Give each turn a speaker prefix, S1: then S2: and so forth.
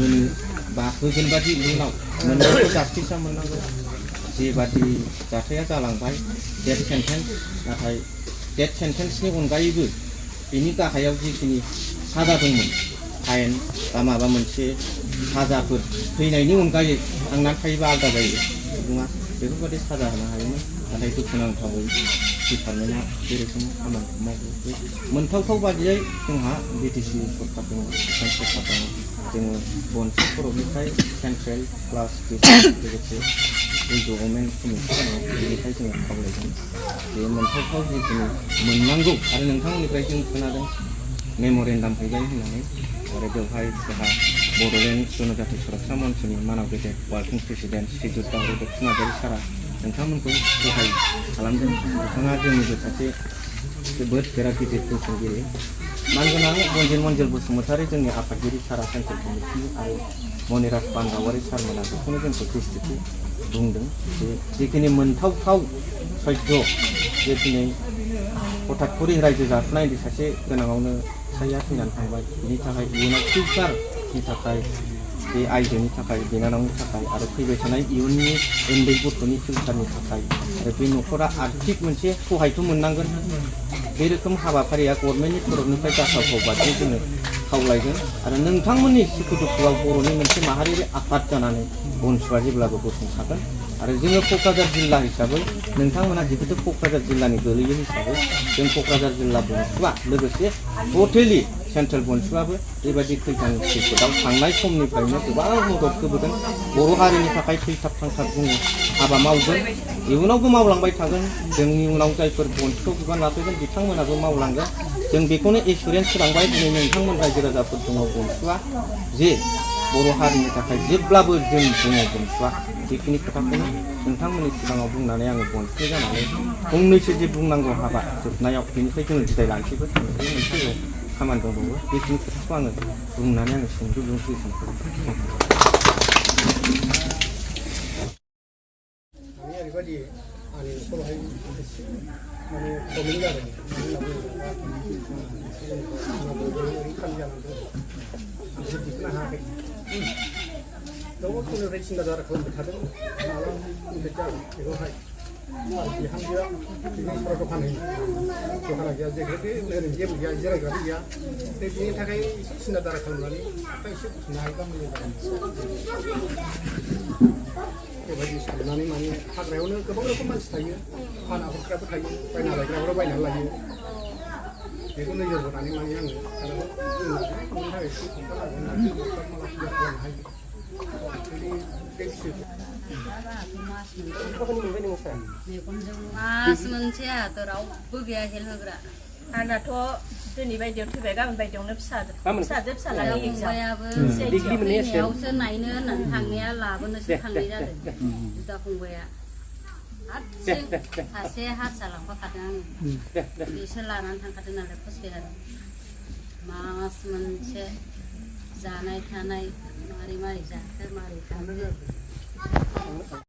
S1: होनो बा होगोन बादि इयुनाव मोननांगौ जास्टिसा मोननांगौ जेबादि जाथाया जालांबाय डेथ सेन्टेन्स नाथाय डेथ सेन्टेन्सनि अनगायैबो बिनि गाहायाव जिखिनि साजा दंमोन फाइन बा माबा मोनसे साजाफोर थैनायनि अनगायै थांनानै थायोबा आलादा जायो सुबुङा बेफोरबायदि साजा होनो हायोमोन नाथाय दुखुनांथावै डिपार्टमेन्टआ बे रोखोम खामानिखौ मावो मोनथावथाव बादियै जोंहा बिटिसि सरकार दङ आसाम सरकार दङ जोङो बनसि खर'निफ्राय सेन्ट्रेल प्लास लोगोसे गभर्नमेन्ट कमिटि दङ बेनिफ्राय जोङो खावलायगोन बे मोनथावथाव जिखिनि मोननांगौ आरो नोंथांमोननिफ्राय जों खोनादों मेम'रेन्डाम फैबाय होननानै आरो बेवहाय जोंहा बड'लेण्ड जनजाति सुरक्षा मन्चनि मानाव गेदेर वार्किं प्रेसिडेन्ट श्रीजुत दावरदेब नार्जारी सारा नोंथांमोनखौ सहाय खालामदों बिथाङा जोंनिबो सासे जोबोद गोरा गिदिर बोसोनगिरि मानगोनां मन्जिल मन्जिल बसुमतारी जोंनि आफादगिरि सारा सेन्ट्रेल कमिटिनि आरो मनिराज बांगावारि सारमोना बेखौनो जोंखौ डिस्ट्रिक्टखौ बुंदों जे जिखिनि मोनथावथाव सैध्य जे दिनै हठात करि रायजो जाफुनायनि सासे गोनाङावनो फिसाइया थैनानै थांबाय बिनि थाखाय इयुनाव फिउचारनि थाखाय बे आइजोनि थाखाय बिनानावनि थाखाय आरो फैबाय थानाय इयुननि उन्दै गथ'नि फिउचारनि थाखाय आरो बे न'खरा आर्थिक मोनसे सहायथ' मोननांगोन बे रोखोम हाबाफारिया गभर्नमेन्टनि तरफनिफ्राय जाथावथाव बादियै जोङो खावलायगोन आरो नोंथांमोननि सुखु दुखुआव बर'नि मोनसे माहारियारि आफाद जानानै बनसुआ जेब्लाबो गसंथागोन आरो जोङो क'क्राझार जिल्ला हिसाबै नोंथांमोना जिहेतु क'क्राझार जिल्लानि गोलैयो हिसाबै जों क'क्राझार जिल्ला बनसुआ लोगोसे टटेलि सेन्ट्रेल बनसुआबो बेबायदि खैदां खैफोदाव थांनाय समनिफ्रायनो गोबां मदद होबोदों बर' हारिनि थाखाय थैथाब थांथाब जोङो हाबा मावगोन इयुनावबो मावलांबाय थागोन जोंनि उनाव जायफोर बनसुखौ बिबान लाफैगोन बिथांमोनाबो मावलांगोन जों बेखौनो एसुरेन्स होलांबाय दिनै नोंथांमोन रायजो राजाफोर दङ बनसुआ जे बर' हारिनि थाखाय जेब्लाबो जों दङ बनसुआ बेखिनि खोथाखौनो नोंथांमोननि सिगाङाव बुंनानै आङो बनसु जानानै फंनैसो जे बुंनांगौ हाबा जोबनायाव बेनिफ्राय जोङो बिदाय लानोसैबो बे मोनसे खामानि दंबावो बेखिनि खोथाखौ आङो बुंनानै आङो सुंद' बिबुंथि
S2: ओरैबायदि आंनि न'खरावहाय माने प्रब्लेम जादों मानो होनना बुङोब्ला खालि जानानै दं आं दिखोनो हायाखै थेवबो समनिफ्राय सिन्था धारा खालामबाय थादों माला कमप्लिट जागोन बेखौहाय बिहामजोआ बिजनेस दखान होयो दखाना गैया जेबो ओरैनो जेबो गैया जिरायग्राबो गैया बेनि थाखाय एसे सिन्था धारा खालामनानै आखाइ एसे बुथुमनो हायोबा मोजां जागोन बेबायदि साननानै माने हाग्रायावनो गोबां रोखोम मानसि थायो फाना हरग्राबो थायो बायना लायग्राफोरा बायनानै लायो बेखौ नोजोर बोनानै माने आङो थाखाय एसे हमथानांगोन होननानै माला फुजा खालामनो हायो
S3: मास मोनसे आहाथ' रावबो गैया हेल्प होग्रा
S4: आंनाथ' दिनै बायदियाव थैबाय गाबोन बायदियावनो फिसाजो फिसालानि
S3: फंबायाबो थैनायावसो नायनो होननानै थांनाया लाबोनोसो थांनाय जादों बिदा फंबाया हारसिं सासे हारसा लांफाखादों आङो बिसोर लानानै थांखादों नालाय हस्पिटालाव मास मोनसे जानाय थानाय मारै मारै जाखो मारै थाखो